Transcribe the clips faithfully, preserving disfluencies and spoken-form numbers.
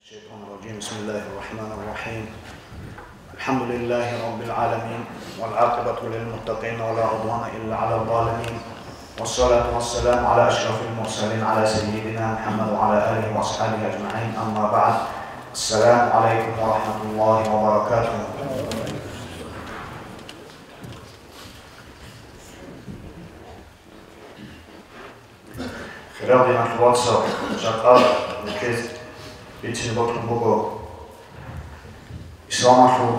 الشيطان الرجيم. بسم الله الرحمن الرحيم. الحمد لله رب العالمين، والعاقبة للمتقين، ولا عدوان إلا على الظالمين، والصلاة والسلام على أشرف المرسلين، على سيدنا محمد وعلى آله وأصحابه أجمعين. أما بعد، السلام عليكم ورحمة الله وبركاته. Хириял диналъул вацал, жакъа нилъеца бицине бокьун буго исламалъул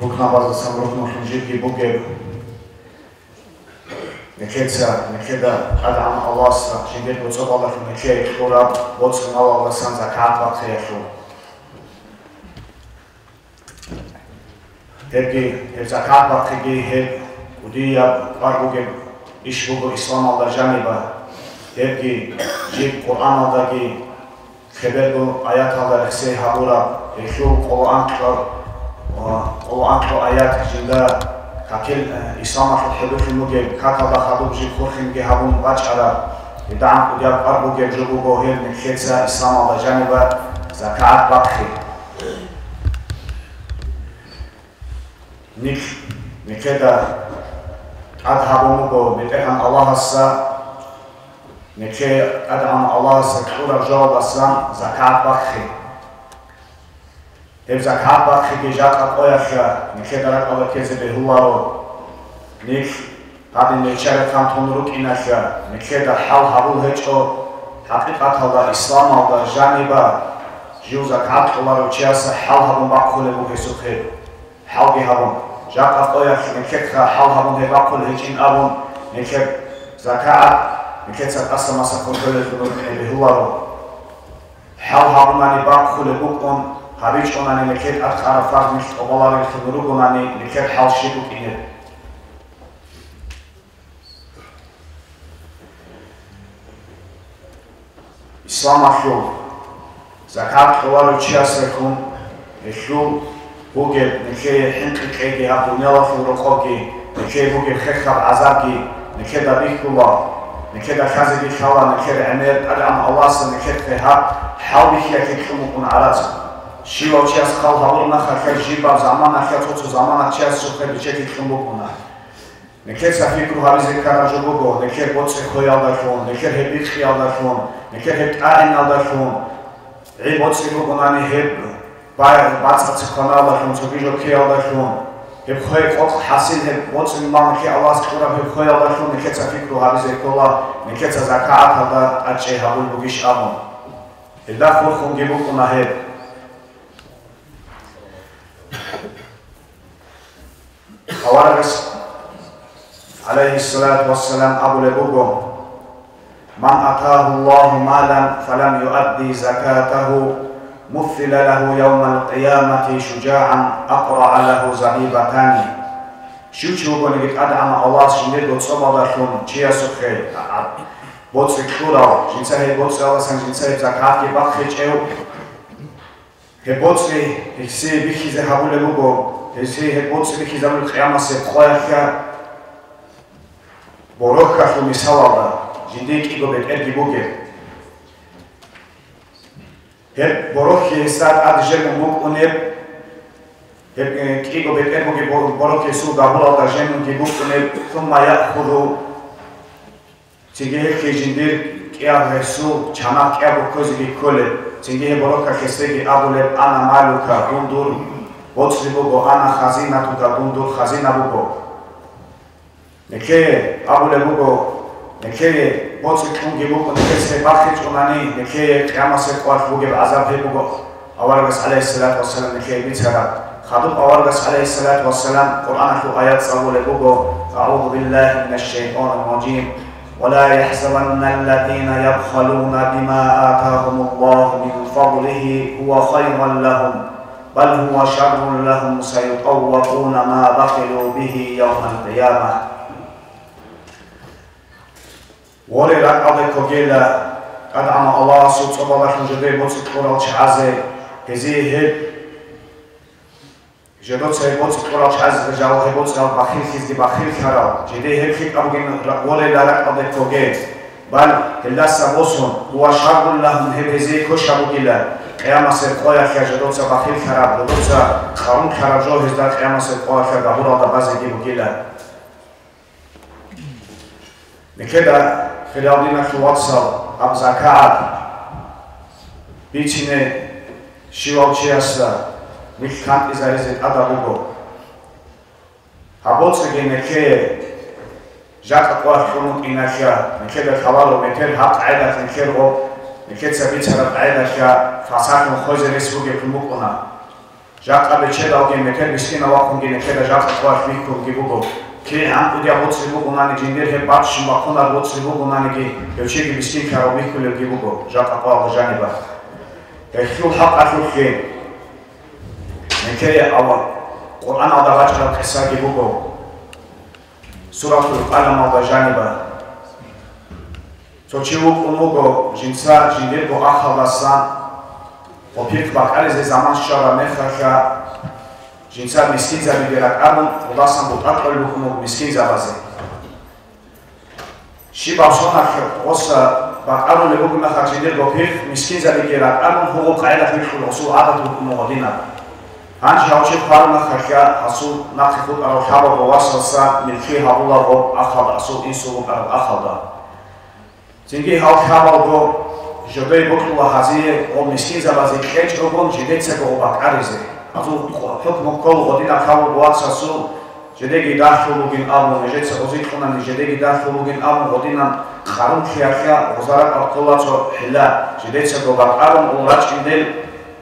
рукнабаздасан рукнулъун жибги бугеб, нилъеца, нилъеда ТӀадегӀан Аллагьас жиндирго цӀобалдалъун нилъее кьураб боцӀи-малалдасан закагӀат бахъиялъул. Гьебги, гьеб закагӀат бахъиги гьеб кӀудияб кӀвар бугеб иш буго исламалда жаниба. Гьебги жиб Къуръаналдаги лъеберго аяталда рехсей гьабураб, гьелъул къоло анкьа, къоло анкьа аят жинда какил, э, исламалъул хӀедулъун бугеб какалда хадуб жиб хурхинги гьабун бачӀараб, гьедагӀан кӀудияб кӀвар бугеб жо буго гьеб нилъеца исламалда жаниба закагӀат бахъи. Нилъ-, нилъеда тӀад гьабун буго БетӀергьан Аллагьасда, нилъее ТӀадегӀан Аллагьасда кьураб жоялдасан закагӀат бахъи. Гьеб закагӀат бахъиги жакъа къоялъа нилъеда ракӀалда ккезе бегьуларо. Нилъ гьадин риччаре хъантун рукӀиналъа, нилъеда хӀал гьабул гьечӀо, хӀакъикъаталда исламалда жаниба жив закагӀат кьоларев чияса хӀал гьабун бахъулеб буго гьесухъе. ХӀалги гьабун, жакъа къоялъ нилъехъа хӀал гьабун гьеб бахъулеб гьечӀин абун, нилъер закагӀат нилъеца тӀаса-маса хурхулелъун рукӀине бегьуларо. ХӀал гьабунани бахъулеб букӀун, гьабичӀунани нилъер тӀад кьараб фарз нилъ тӀобаларевлъун ругонани нилъер хӀал щиб букӀинеб? Исламалъул закагӀат кьоларев чиясехун гьелъул бугеб нилъее хӀинкъи кьеги гьаб дуниялалъул рокъобги, нилъее бугеб хехаб гӀазабги нилъеда бихьула, нилъеда лъазеги лъала нилъер гӀемер ТӀадегӀан Аллагьасда нилъехъе гьаб хӀал бихьиялъе кьун букӀун гӀарац. Щивав чияс хал гьабурунаха, хер жибаб заманалъа цо-цо замана чиясухъе бичеги кьун букӀуна. Нилъеца пикру гьабизе ккараб жо буго, нилъер боцӀи хвеялдалъун, нилъер гьеб бикъиялдалъун, нилъер гьеб тӀагӀиналдалъун, гӀи боцӀи бугонани гьеб ба-, бацӀцӀа цихъваналдалъун, цоги жо ккеялдалъун, гьеб хвей къокъ хӀасил гьеб боцӀи мал нилъее Аллагьас кьураб гьеб хвеялдалъун нилъеца пикру гьабизе ккола, нилъеца закагӀаталда тӀадчӀей гьабулеб бугищ абун. Гьелда хурхунги букӀуна гьеб. Аварагас, гӀалайгьиссалату вассалам, абулеб буго: «Ман атагьу Аллагьу малан фалам юадди закатагьу, мусила лагьу явмал къиямати шужагӀан акърагӀа лагьу забибатани». Щив чи вугониги ТӀадегӀан Аллагьас жиндирго цӀобалдалъун чиясухъе боцӀи кьурав, жинца гьеб боцӀиялдасан жинца гьеб закатги бахъичӀев, гьеб боцӀи гьесие бихьизе гьабулеб буго, гьесие гьеб боцӀи бихьизабулеб къиямасеб къоялъа борохьалъул мисалалда, жиндие кӀиго бетӀерги бугеб. Гьеб борохьи гьесда тӀад жемун букӀунеб, гьеб, э, кӀиго бетӀер бугеб бо-, борохьи гьесул габуралда жемунги букӀунеб, сумма яхъуду. Цинги гьелъие жиндир кӀиаб гьесул чанахъ кӀиабго кквезеги кколеб, цинги гьеб борохьалъ гьесеги абулеб: «Ана малука», дун дур боцӀи буго, «Ана хазинатука», дун дур хазина буго. Нилъее абулеб буго, нилъее боцӀи кьунги букӀун, нилъеца гьеб бахъичӀунани, нилъее къиямасеб къоялъ бугеб гӀазаб гьеб буго. Аварагас, гӀалайгьиссалату вассалам, нилъее бицараб. Хадуб аварагас, гӀалайгьиссалату вассалам, Къуръаналъул аят цӀалулеб буго: «АгӀузу биллагьи минаш шайтӀанир ражим. Ва ла яхӀсабанналладина ябхалуна бима атагьумуллагьу мин фадлигьи гьува хайран лагьум, бал гьува шаррун лагьум, саютӀаввакъуна ма бахилу бигьи явмал къияма». Воре, ракӀалде ккогела, ТӀадегӀанав Аллагьасул цӀобалдалъун жидее боцӀи кьурал чагӀазе, гьезие гьеб, жидеца гьеб боцӀи кьурал чагӀазе жал гьеб боцӀиялъ бахиллъизеги бахиллъарал, жидее гьеб лъикӀаб бугин ра-, ворела, ракӀалде ккоге. Бал, гьелдаса босун, гьува шаррун лагьум, гьеб гьезие квешаб бугила, Къиямасеб къоялъа жодоца бахиллъараб, жодоца къарумлъараб жо гьезда къиямасеб къоялъа габуралда базеги бугила. Нилъеда, хириял диналъул вацал, гьаб закагӀат бицине щивав чиясда нилъ кантӀизаризе тӀадаб буго. Гьаб боцӀиги нилъее жакъа къоялъ кьун букӀиналъа, нилъеда лъаларо метер гьаб къагӀидалъ нилъер гъоб, нилъеца бицараб къагӀидалъа фасалъун хвезе рес бугеблъун букӀуна. Жакъа бечедалги метер мискинав вахъунги нилъеда жакъа къоялъ бихьулги буго. КигӀан кӀудияб боцӀи бугонаниги, жиндир гьеб баччун бахъунар боцӀи бугонаниги, гьев чиги мискинлъарав бихьулебги буго жакъа къоялда жаниб. Гьелъул хӀакъалъулъги нилъее ава Къуръаналда бачӀараб къисаги буго. Суратул Къаламалда жаниба. Цо чи вукӀун вуго жинца жиндирго ахалдасан ва пихъ бакӀаризе заман щвараб мехалъа, жинца мискинзабиги ракӀарун, гъудасан бутӀа кьолеб букӀун вуго мискинзабазе. Щибаб соналъ гъоса бакӀарулеб бугеб мехалъ жиндирго пихъ мискинзабиги ракӀарун, гьугъу къайда бихьун гъосул гӀадат букӀун вуго гьадинаб. Гьанже гьав чи хвараб мехалъа, гьасул нахъе хутӀарав лъабабго васалса милки гьабулаго ахалда, гьасул инсул букӀараб ахалда. Цинги гьал лъабалго жодой бокьула гьазие гъол мискинзабазе кьечӀогун жидецаго гъо бакӀаризе. Гьазул хӀукму ккола гъодинаб лъабабго васасул жидеги дагьлъул бугин абун, гьежеца гъози кьунани жидеги дагьлъул бугин абун гъодинан къарумлъиялъа гъоза ракӀалда ккола цо хӀилла, жидецаго бакӀарун гъол рачӀиндел,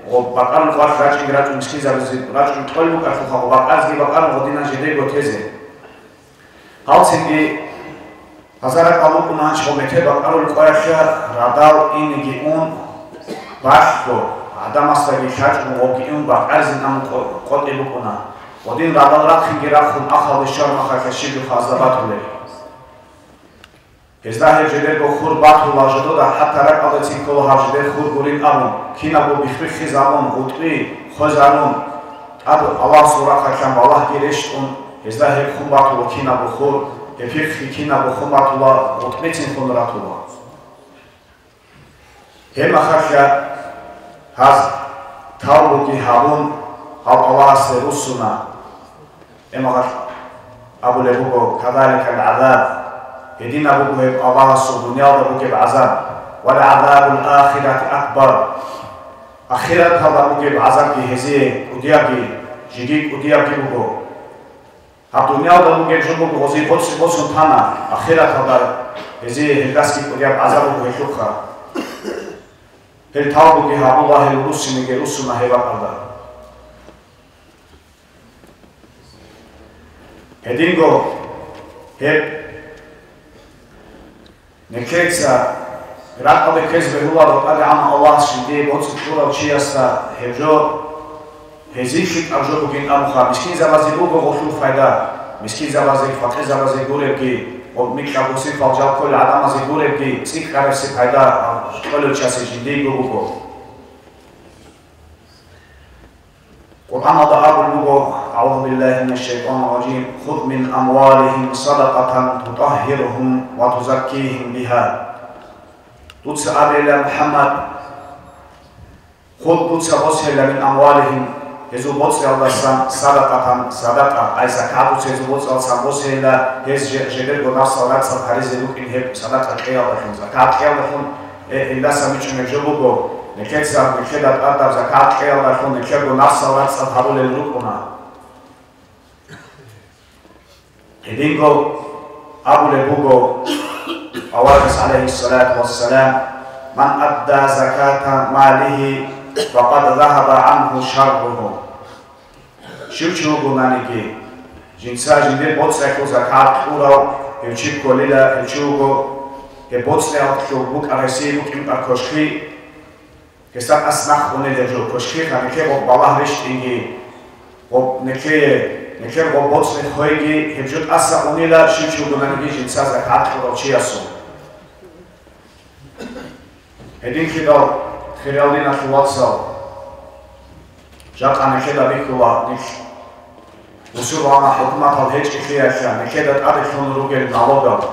гъо бакӀарун къвалъ рачӀинги рачӀун мискинзабазе рачӀун кьолеб букӀатлъухъа гъо бакӀаризги бакӀарун гъодинан жидего тезе. Гьалцинги гьазараб кьабулкъун гьанчӀо метер бакӀарулел къоялъа радал инеги ун, балъго, гӀадамасдаги лъачӀун гъоги ун бакӀаризин амун къо-, къотӀи букӀуна. Гъодин радал рахъинги рахъун ахалде щвараб мехалъа щиб жо хазда батулел. Гьезда гьеб жидерго хур батула, жодода хӀатта ракӀалдецин ккола гьаб жидер хур гурин абун, кинабго бихбихьизабун, гъутӀби хвезарун, тӀад Аллагьасул рахъалъан балагьги рещтӀун, гьезда гьеб хун батула кинабго хур, гьеб пихъги кинабго хун батула, гъутӀбицин хун ратула. Гьеб мехалъа гьаз тавбуги гьабун, гьав Аллагьасде руссуна. Гьеб мехалъ абулеб буго: «Кадаликал гӀазаб», гьединаб буго гьеб Аллагьасул дуниялда бугеб гӀазаб, «вал гӀазабул ахирати акбар», ахираталда бугеб гӀазабги гьезие кӀудиябги, жеги кӀудиябги буго. Гьаб дуниялда бугеб жо буго гъозие боцӀи босун тана, ахираталда гьезие гьелдасги кӀудияб гӀазаб буго гьелъухъа. Гьел тавбуги гьабула, гьел руссинеги руссуна гьеб бакӀалда. Гьединго гьеб нилъеца ракӀалде ккезе бегьуларо ТӀадегӀанав Аллагьас жиндие боцӀи кьурав чиясда гьеб жо гьезие лъикӀаб жо бугин абуха, мискинзабазе буго гъолъул пайда, мискинзабазе, факъирзабазе гуребги, ва микьабго сипал жал кколел гӀадамазе гуребги цӀикӀкӀарабси пайда кьолев чиясе жиндиего буго. Къуръаналда абулеб буго: «أعوذ بالله من الشيطان الرجيم. خذ من أموالهم صدقة تطهرهم وتزكيهم بها». Дуца абейила, МухӀаммад, худ дуца босейила, «من أموالهم», гьезул боцӀиялдасан, «صدقة», садакъа, ай, закагӀат дуца гьезул боцӀиялдасан босейила, гьез же-, жидерго напсал рацӀцӀад гьаризе рукӀин гьеб садакъа кьеялдалъун, закагӀат кьеялдалъун. Э, гьелдаса бичӀчӀунеб жо буго, нилъеца, нилъеда тӀадаб закагӀат кьеялдалъун нилъерго напсал рацӀцӀад гьарулел рукӀуна. Гьединго абулеб буго аварагас, гӀалайгьиссалату вассалам: «من أدى زكاة ماله فقد ذهب عنه شره». Щив чи вугонаниги, жинца жиндир боцӀиялъул закагӀат кьурав гьев чи кколила, гьев чи вуго, гьеб боцӀиялъул букӀар гьесие букӀин букӀар кошки, гьесда тӀас нахъ унел гьеб жо кошкиха, нилъее гъоб балагь рещтӀинги, гъоб нилъее, нилъер гъоб боцӀи хвейги, гьеб жо тӀаса унила, щив чи вугонаниги жинца закагӀат кьурав чиясул. Гьединлъидал, хириял диналъул вацал, жакъа нилъеда бихьула, нилъ бусурбана хӀукуматал гьечӀелъиялъа, нилъеда тӀаде лъун ругел налогал.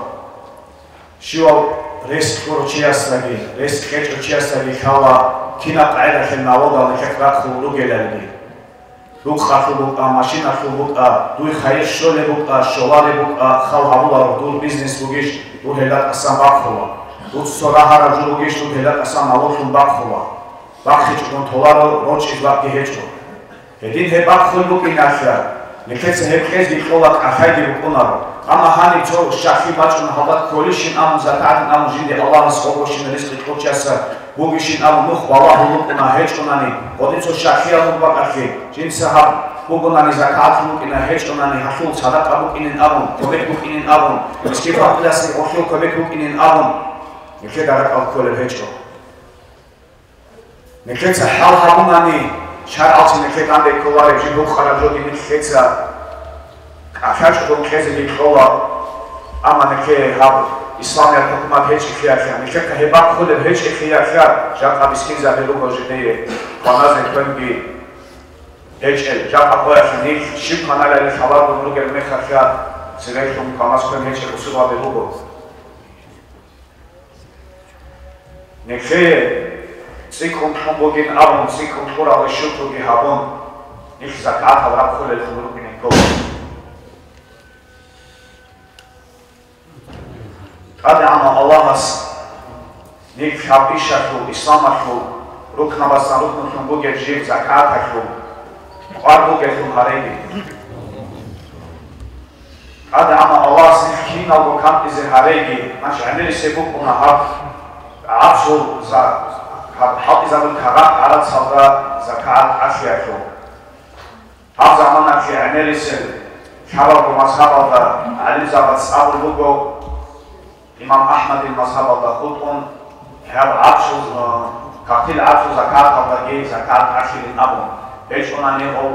Щивав рес кьурав чиясдаги, рес кьечӀев чиясдаги лъала, Кинаб къагӀидалъе налогал нилъехъ рахъул ругелалги, рукъалъул букӀа, машиналъул букӀа, дуй хайир щолеб букӀа, щолареб букӀа, хал гьабуларо, дур бизнес бугищ, дур гьелда тӀасан бахъула. Дуц цо рагьараб жо бугищ, дур гьелда тӀасан налоглъун бахъула. БахъичӀогун толаро, рорчӀиз бакӀги гьечӀо. Гьедин гьеб бахъун букӀиналъа, нилъеца гьеб кьезги кьола, кӀалъайги букӀунаро. Амма гьаниб цо щаклъи бачӀун гьалда кколищин абун, закагӀатин абун жинде Аллагьас гъобгощин ризкъи кьурчаса бугищин абун, нух балагьун букӀуна гьечӀунани, гъодин цо щаклъиялъул бакӀалъе, жинца гьаб бугунани, закагӀатлъун букӀина гьечӀунани, гьалъул садакъа букӀинин абун, кумек букӀинин абун, мискин-факъирлъасе гъолъул кумек букӀинин абун, нилъеда ракӀал кколеб гьечӀо. Нилъеца хӀал гьабунани, шаргӀалъе нилъер данде кколареб жиб гьукъараб жоги нилъеца кӀалъачӀого кьезеги кьола, амма нилъее гьаб исламиял хӀукумат гьечӀелъиялъа, нилъехъа гьеб бахъулеб гьечӀелъиялъа, жакъа мискинзаби руго жидее кваназе квенги гьечӀел, жакъа къоялъ нилъ щиб кваналарел лъаларгун ругел мехалъа, цебеялъун кванас квен гьечӀел усулаби руго. Нилъее цӀикӀкӀун кьун бугин абун, цӀикӀкӀун кьурал шуртӀуги гьабун, нилъ закагӀатал рахъулеллъун рукӀине ккола. ТӀадегӀанав Аллагьас нилъ гьаб ишалъул, исламалъул рукнабасан рукнулъун бугеб жиб закагӀаталъул кӀвар бугелъул гьареги. ТӀадегӀанав Аллагьас нилъ киналго кантӀизе гьареги, наш гӀемерисеб букӀуна гьаб гӀацул за-, гьаб хӀалтӀизабул кагъат гӀарацалда закагӀат кьалъиялъул. Гьаб заманалъе гӀемерисел лъабабго мазгьабалда гӀалимзабаз абулеб буго, Имам Ахмадил мазгьабалда хутӀун, гьаб гӀацул, а, кагътил гӀацул закагӀаталдаги закагӀат кьалъилин абун. ГьечӀунани гъов,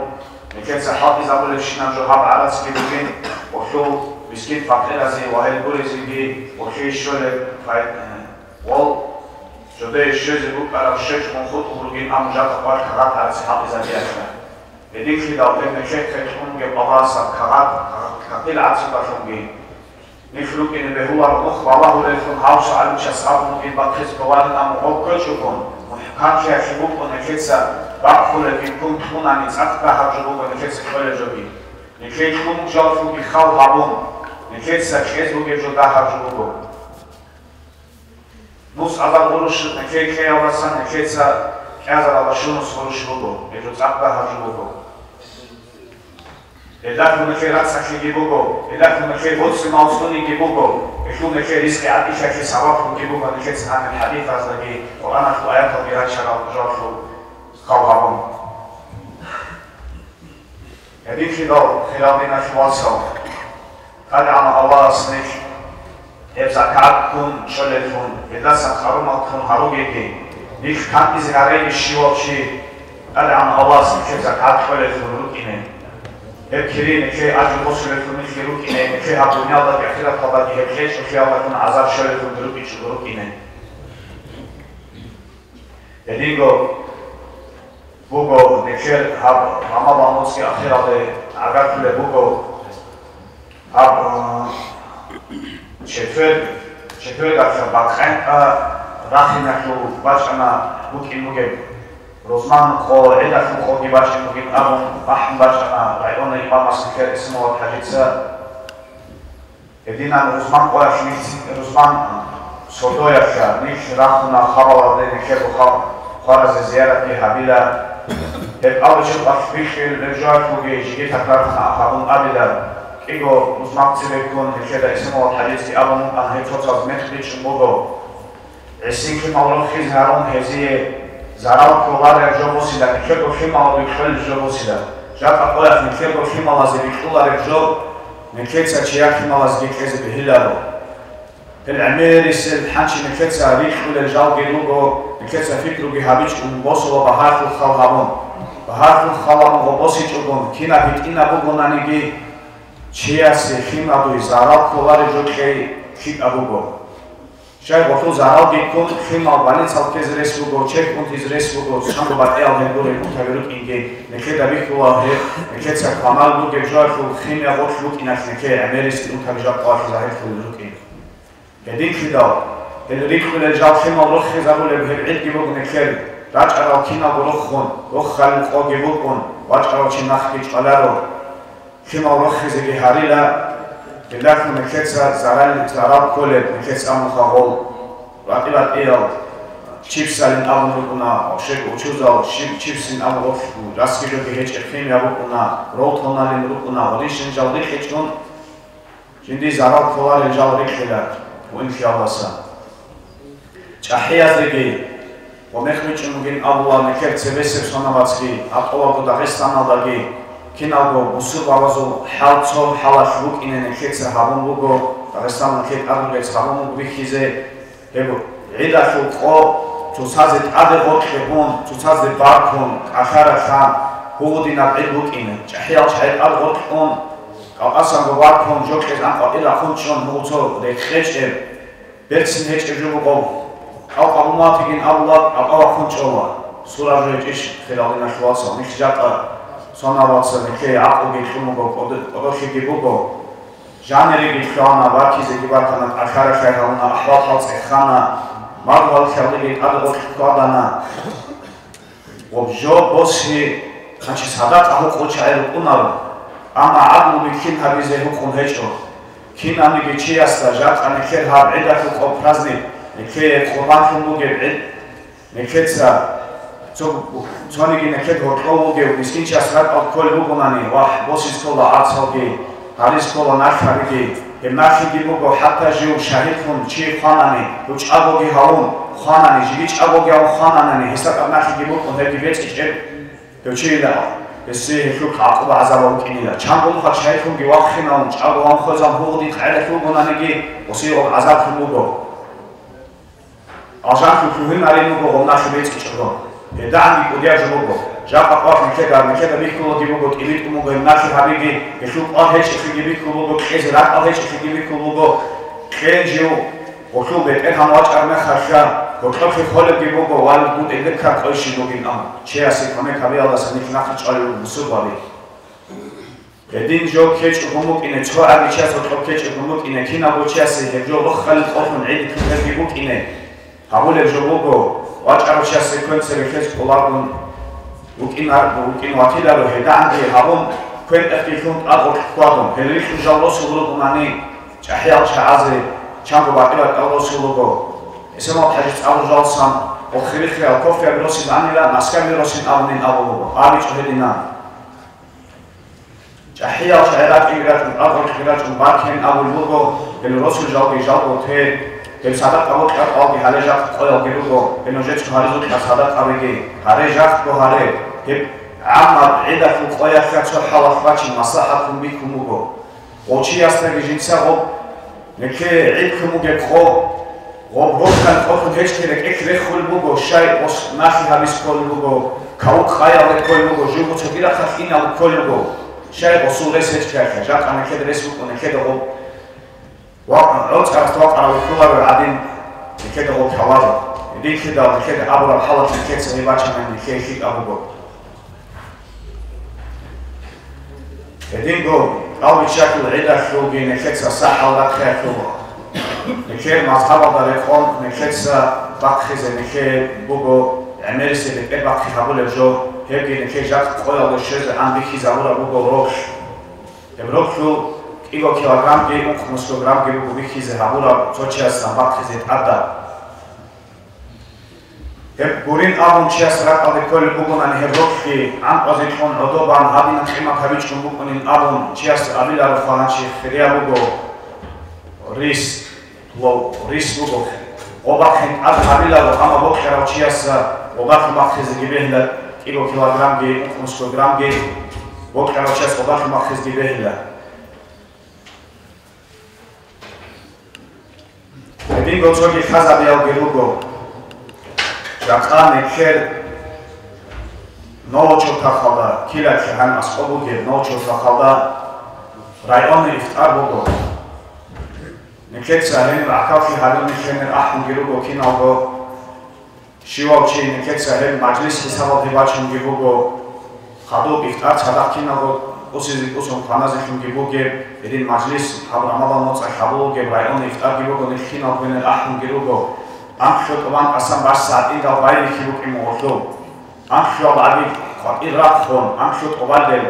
нилъеца хӀалтӀизабулебщинаб жо гьаб гӀарацги бугин, гъолъул мискин-факъиразе ва гьел гурезеги гъолъие щолеб пай-, э, гъол жодее щвезе букӀараб щвечӀун хутӀун ругин, амма жакъа къвар кагъат гӀарац хӀалтӀизабиялъа. Гьединлъидал гьеб нилъехъе кьун бугеб Аллагьасул кагъат, кагъат-, кагътил гӀацудалъунги, нилъ рукӀине бегьуларо нух балагьулеллъун гьав сагӀалучияс абун бугин бахъизе кколарин, амма гъов кквечӀого, мухӀканлъиялъе букӀун нилъеца бахъулеб бихьун кьунани, цӀакъ дагьаб жо буго нилъеца кьолеб жоги. Нилъее кьун бугеб жалалъулги хал гьабун, нилъеца кьезе бугеб жо дагьаб жо буго. Нус азар гъурущ нилъее кьеялдасан нилъеца кьазаралда щунус гъурущ буго, гьеб жо цӀакъ дагьаб жо буго. Гьелдалъун нилъее рацӀцӀалъиги буго, гьелдалъун нилъее боцӀи-мал цӀуниги буго, гьелъул нилъее ризкъи гӀадилъиялъе сабаблъунги буго нилъеца гьаниб хӀадисаздаги Къуръаналъул аяталги рачарал жалалъул хал гьабун. Гьединлъидал, хириял диналъул вацал, ТӀадегӀанав Аллагьас нилъ гьеб закагӀат ккун щолеллъун, гьелдасан къарумал ккун гьаругеги, нилъ кантӀизе гьареги щивав чи, ТӀадегӀанав Аллагьас нилъер закагӀат кьолеллъун рукӀине. Гьеб кири нилъее ажру босулеллъун нилъги рукӀине, нилъее гьаб дуниялалдаги ахираталдаги гьеб кьечӀолъиялдалъун гӀазаб щолеллъун рукӀичӀого рукӀине. Гьединго буго, нилъер гьаб Рамазан моцӀги ахиралде гӀагарлъулеб буго. Гьаб, а, четверг, четвергалъа бакъ къантӀа рахиналъул бачӀана букӀин бугеб, рузман къо гӀидалъул къоги бачӀин бугин абун бахӀун бачӀана районный имамас нилъер ИсламабадхӀажица. Гьединан рузман къоялъ нилъ, рузман сордоялъа нилъ рахуна хабалалде нилъерго хал хваразе зияратги гьабила. Гьеб алжиб къвалъ бихьулеб жоялъулги жеги такрар гьабун абила. КӀиго рузман цебеккун нилъеда ИсламабадхӀажицги абун вукӀана, гьеб цоцаз мекъ бичӀчӀун буго. ГӀисин лъимал рохизе гьарун гьезие зарал кколареб жо босила, нилъерго лъималалде кьолеб жо босила. Жакъа къоялъ нилъерго лъималазе бикьулареб жо нилъеца чияр лъималазеги кьезе бегьиларо. Гьел гӀемерисел хӀанчи нилъеца рикьулел жалги руго, нилъеца пикруги гьабичӀун босула багьарлъухъал гьабун. Багьарлъухъал гьабун ва босичӀогун, кинаб гьитӀинаб бугонаниги, чиясе лъимадуй зарал кколареб жо кьей лъикӀаб буго. Щай гъолъул заралги ккун, лъимал больницал ккезе рес буго, чехь унтизе рес буго, цӀакъго батӀиял гьел гурел унтаби рукӀинги, нилъеда бихьула гьеб, нилъеца кванал бугеб жоялъул химия гъорлъ букӀиналъ нилъее гӀемерисел унтаби жакъа къоялъ загьирлъулел рукӀин. Гьединлъидал, гьел рикьулел жал лъимал рохизабулеб гьеб гӀидги буго нилъер. РачӀарал киналго рохун, рохалил къоги букӀун, вачӀарав чи нахги чӀваларо. Лъимал рохизеги гьарила, гьелдалъун нилъеца зарал, зарал кколеб, нилъеца амухъа гъол ратӀи-ратӀиял чипсалин абун рукӀуна, вообще учузал щиб чипсин абун гъорлъ расги жоги гьечӀеб химия букӀуна, ролтоналин рукӀуна, гъодинщин жал рикьичӀун, жинди зарал кколарел жал рикьила, гьуинлъиялдаса. ЧӀахӀияздеги, ва мех бичӀчӀун бугин абула, нилъер цебесеб сонабацги, гьаб тӀолабго Дагъистаналдаги киналго бусурбабазул хӀал цо хӀалалъ букӀине нилъеца гьабун буго, Дагъистаналъе тӀадулец гьабун буго бихьизе, гьеб гӀидалъул къо цоцазе тӀаде гъоркье ун, цоцазе баркун, кӀалъаралъан, гьугьудинаб гӀид букӀине, чӀахӀиял чагӀи тӀад гъоркьун, кӀалъасанго баркун, жокьез анкъватӀил рахъун чӀун, гьугьу цо рекъечӀеб, берцин гьечӀеб жо буго, кӀал къабул матигин абула, кӀал вахъун чӀола. Сура жо гьечӀищ, хирал диналъул вацал, нилъ жакъа сонабаца нилъее гӀакълуги лъун буго, кӀодо-, кӀодолъиги буго. Жанириги лъугьана, бакизеги бакана, кӀалъаралъай гьавуна, ахӀвал-хӀал цӀехана, маргьал-хьалиги тӀаде гъоркь хьвадана. Гъоб жо боси, гьанчи садакъа гьукъул чагӀи рукӀунаро, амма гӀадлу бихьин гьабизе гьукъун гьечӀо. Кинавниги чиясда жакъа нилъер гьаб гӀидалъул къо праздник, нилъее къурбанлъун бугеб гӀид, нилъеца цо-, цониги нилъер гьоркьов вугев мискинчияс ракӀал кколеб бугонани, вахӀ, босиз ккола арцалги, гьариз ккола налъ гьабиги, гьеб налъиги буго, хӀатта жив шагьидлъун чи хванани, гьучӀабоги гьавун хванани, жиги чӀабоги гьавун хвананани, гьесда тӀад налъиги букӀун, гьебги бецӀичӀеб гьев чийила, гьесие гьелъул гӀакъуба гӀазаб букӀинила. Чанго нухалъ шагьидлъунги вахъинавун, чӀаго ван хвезан гьугьудихъ гӀелалъ вугонаниги, гьесие гьеб гӀазаблъун буго. Алжанлъун лъугьинарин буго гъов налъи бецӀичӀого. ГьедагӀанги кӀудияб жо буго. Жакъа къват нилъеда, нилъеда бихьулаги буго, тӀибитӀун буго гьеб налъи гьабиги, гьелъул къвар гьечӀелъиги бихьул буго, кьезе ракӀал гьечӀелъиги бихьул буго, кьен жив гъолъул бетӀергьан вачӀар мехалъа, гьоркьохъе холебги буго, валидгун элеккан къойщи бугин, амма чиясе кумек гьабиялдаса нилъ нахъе чӀвалел руго бусурбаби. Гьедин жо ккечӀого букӀине, цо абичияс гьоркьоб ккечӀого букӀине, киналго чиясе гьеб жо рохалил къолъун гӀиди ккун гьебги букӀине, гьабулеб жо буго, вачӀарав чиясе квен цебе хез кӀоларгун вукӀинар-, вукӀин ватиларо, гьедагӀанги гьабун, квен тӀехьги лъун тӀад гъоркь хьвадун, гьел рихьун жал росул ругонани, чӀахӀиял чагӀазе чанго батӀи-батӀиял росул руго. ГӀиса МухӀаммад-хӀажица абураб жалсан, охирихъе кофеяби росин анила, наскаби росин абунин абулеб буго, абичӀо гьединан. ЧӀахӀиял чагӀи рачӀинги рачӀун, тӀад гъоркьги рачӀун баркин абулеб буго, гьел росул жалги жалго те, гьеб садакъа бокьаралги гьале жакъа къоялги руго, гьел нужецаго гьаризукьа садакъабиги, гьаре жакъго гьаре, гьеб гӀаммаб гӀидалъул къоялъа цо хӀалалъ бачин маслахӀатлъун бихьун буго. Гъов чиясдаги жинца гъоб, нилъее гӀид ккун бугеб къо, гъоб рохьан къотӀун гьечӀги рекӀелъ рехулеб буго, щай гъос налъи гьабиз кколеб буго, кавукъ къаялде кколеб буго, живго цогидахъалъ инал кколеб буго, щай гъосул рес гьечӀлъиялъа, жакъа нилъеда рес букӀун, нилъеда гъоб ва-, гӀоцӀарас вакъарав вихьуларо гӀадин, нилъеда гъоб лъаларо. Нилъеда, нилъеда абураб хӀалалъ нилъеца гьеб бачани, нилъее лъикӀаб буго. Гьединго, кӀалбиччалъул гӀидалъулги нилъеца сахӀал рахъиялъул, нилъер мазгьабалда рекъон нилъеца бахъизе нилъее буго гӀемерисеб бетӀер бахъи гьабулеб жо, гьебги нилъее жакъа къоялде щвезегӀан бихьизабураб буго ролъ. Гьеб ролъул кӀиго килограммги ункънусго граммги буго бихьизе гьабураб цо чиясдасан бахъизе тӀадаб. Гьеб гурин абун чияс ракӀалде кколеб бугонани гьеб ролъги, гӀанкъазе кьун гӀодобан гьадинаб къимат гьабичӀун букӀунин абун чияс абиларо, хвагьанчи хирияб буго рис, ло-, рис буго. Гъоб бахъин тӀад гьабиларо, амма бокьарав чиясда гъоб бахъин бахъизеги бегьила, кӀиго килограммги, ункънусго граммги, бокьарав чияс гъоб бахъин бахъизеги бегьила. Гьединго цоги лъазабиялги руго. Жакъа нилъер Новочертахъалда, Килалъе гьаниб аскӀоб бугеб Новочертахъалда районный ифтар буго. Нилъеца гьениб гӀахьаллъи гьабун, нилъ гьенир ахӀунги руго киналго. Щивав чи нилъеца гьеб мажлис хӀисабалде бачунги буго, хадуб ифтар цадахъ киналго тӀусизе-тӀусун кваназелъунги бугеб, гьедин мажлис гьаб Рамазан моцӀалъ гьабулеб районный ифтарги буго, нилъ киналго гьенир ахӀунги руго. Анлъго тӀубан тӀасан бащ сагӀатӀидал байбихьи букӀин мугъулъул. Анлъго гӀаби къватӀир рахъун, анлъго тӀубалдел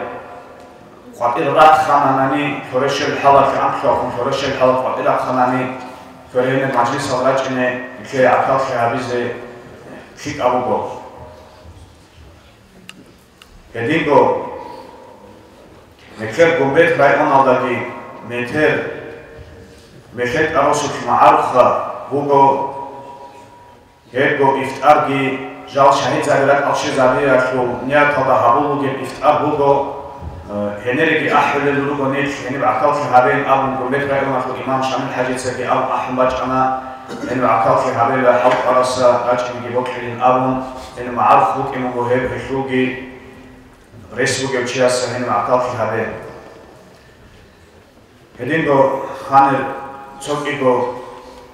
къватӀир рахъананани, лъурещел хӀалалъе анлъго хун лъурещел хӀалалъ къватӀир рахъанани, лъуренер мажлисал рачӀине, нилъее гӀахьаллъи гьабизе лъикӀаб буго. Гьединго, Мекер Гумбет районалдаги метер МехетӀа росулъ магӀарухъа буго. Гьебго ифтарги жал шагьидзаби ракӀалде щвезабиялъул нияталда гьабулеб ифтар буго. Э, гьенереги ахӀулел руго нилъ гьениб гӀахьаллъи гьабеян абун, Гумбет районалъул имам Шамил-хӀажицаги абун ахӀун бачӀана, гьениб гӀахьаллъи гьабейилан хӀалтӀараса рачӀинеги бокьилин абун, гьениб магӀарухъ букӀин буго гьеб гьелъулги. Рес бугев чиясда гьениб гӀахьаллъи гьабе. Гьединго ханир цо кӀиго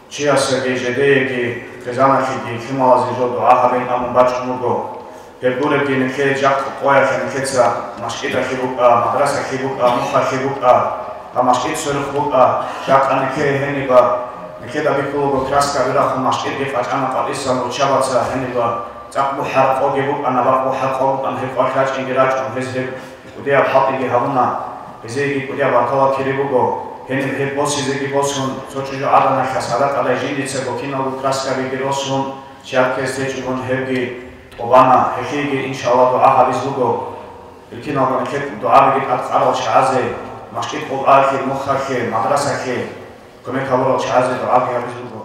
чиясдаги жидееги, хъизаналъеги, лъималазе жо дугӀа гьабин абун бачӀун буго. Гьеб гуребги, нилъее жакъа къоялъ нилъеца машкӀидалъе букӀа, мадрасалъе букӀа, мухъалъе букӀа, гьаб машкӀид сверухъ букӀа, жакъа нилъее гьениба, нилъеда бихьулаго краскаби рахун машкӀидги къачӀана къватӀисан руччабаца гьениба, цӀакъ бухӀараб къоги букӀана, бакъ бухӀараб къо букӀана, гьеб къоялъ рачӀинги рачӀун, гьез гьеб кӀудияб хӀалтӀиги гьабуна, гьезиеги кӀудияб баркала кири буго. Гьениб гьеб босизеги босун, цо чӀужугӀаданалъ садакъадай жиндицаго киналго краскабиги росун, чияр ккезе течӀогун гьебги тӀубана, гьелъиеги, иншаллагь, дугӀа гьабизе буго. Гьел киналго нилъер дугӀабиги тӀадкъарал чагӀазе, машкӀид къулаялъе, мухъалъе, мадрасалъе кумек гьабурал чагӀазе дугӀаги гьабизе буго.